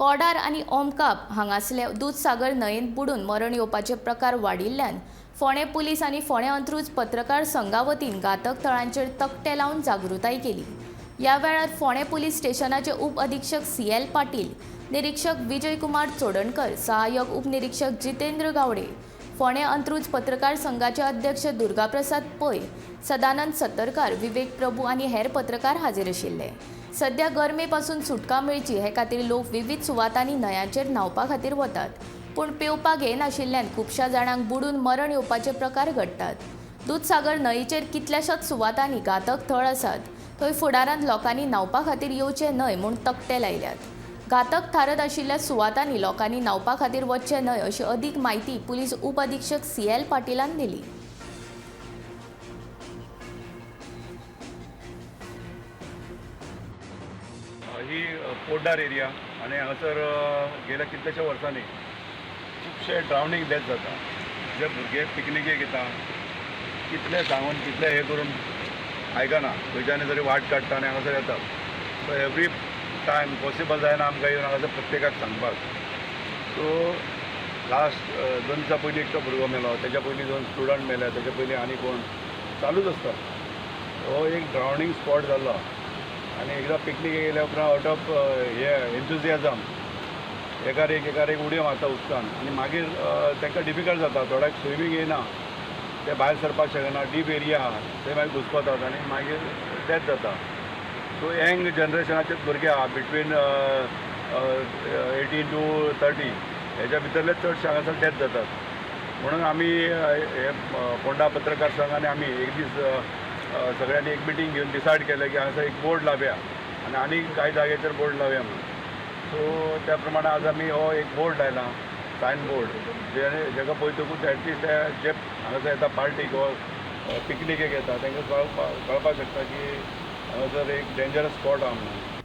कोडार आनी ओमकाप हांगासले दूदसागर न्हंयेंत बुडून मरण येवपाचे प्रकार वाडिल्ल्यान फोंडें पुलीस आनी फोंडें अंत्रुज पत्रकार संघा वतीन घातक थळांचेर तकटे लावन जागृताय केली. ह्या वेळार फोंडें पुलीस स्टेशनाचे उप अधीक्षक सी.एल. पाटील, निरीक्षक विजय कुमार चोडणकर, सहाय्यक उपनिरीक्षक जितेंद्र गावडे, फोंडें अंत्रुज पत्रकार संघाचे अध्यक्ष दुर्गाप्रसाद पै, सदानंद सत्तरकार, विवेक प्रभू आनी हेर पत्रकार हाजीर आशिल्ले. सध्या गरमे पासून सुटका मेळची हे खातीर लोक विविध सुवातांनी न्हंयांचेर न्हांवपा खातीर वतात, पूण पेंवपाक येनाशिल्ल्यान खुबश्या जाणांक बुडून मरण येवपाचे प्रकार घडटात. दूदसागर न्हंयेचेर कितल्याशाच सुवातांनी घातक थळ आसात, थंय फुडारांत लोकांनी न्हांवपा खातीर येवचें न्हय म्हूण तकटे लायल्यात. घातक थारत आशिल्ल्या सुवातांनी लोकांनी न्हांवपा खातीर वचचें न्हय अशी अदीक म्हायती पुलीस उप अधीक्षक सी.एल. पाटीलान दिली. ही पोड्डार एरिया आनी हांगासर गेल्या कितल्याश्या वर्सांनी खुबशे ड्रावणींग डेथ जाता. जे भुरगे पिकनिकेक येता, कितले सांगून कितले हे करून आयकना, खंयच्यान तरी वाट काडटा आनी हांगासर येता. सो एवरी टायम पॉसिबल जायना आमकां येवन हांगासर प्रत्येकाक सांगपाक. सो लास्ट 2 दिसां पयलीं एकटो भुरगो मेलो, तेच्या पयलीं 2 स्टुडंट मेले, तेच्या पयलीं आनी कोण, चालूच आसता. हो एक ड्रावणींग स्पॉट जाल्लो आनी एकदां पिकनीक गेल्या उपरांत आवट ऑफ हे एन्थुजियाजम एकार एक एकार एक उडयो मारता उदकान आनी मागीर तांकां डिफिकल्ट जाता. थोड्यांक स्विमींग येयना, ते भायर सरपाक शकना, डीप एरिया आहा, ते मागीर घुसपतात आनी मागीर डेथ जाता. सो यंग जनरेशनाचे भुरगे आहा, बिटवीन 18 टू 30, हेच्या भितरले चडशे हांगासर डेथ जातात. म्हणून आमी हे फोंडा पत्रकार संघ आनी आमी एक दीस सगळ्यांनी एक मिटींग घेवन डिसायड केलें की हांगासर एक बोर्ड लावया आनी आनीक कांय जाग्याचेर बोर्ड लावया म्हणून. सो त्या प्रमाणे आज आमी हो एक बोर्ड लायला, सायन बोर्ड, जे जेका पळयतकूच एटलिस्ट ते जे हांगासर येता पार्टीक वा पिकनिकेक येता, तांकां कळपाक शकता की हांगासर एक डेंजरस स्पॉट आहा म्हणून.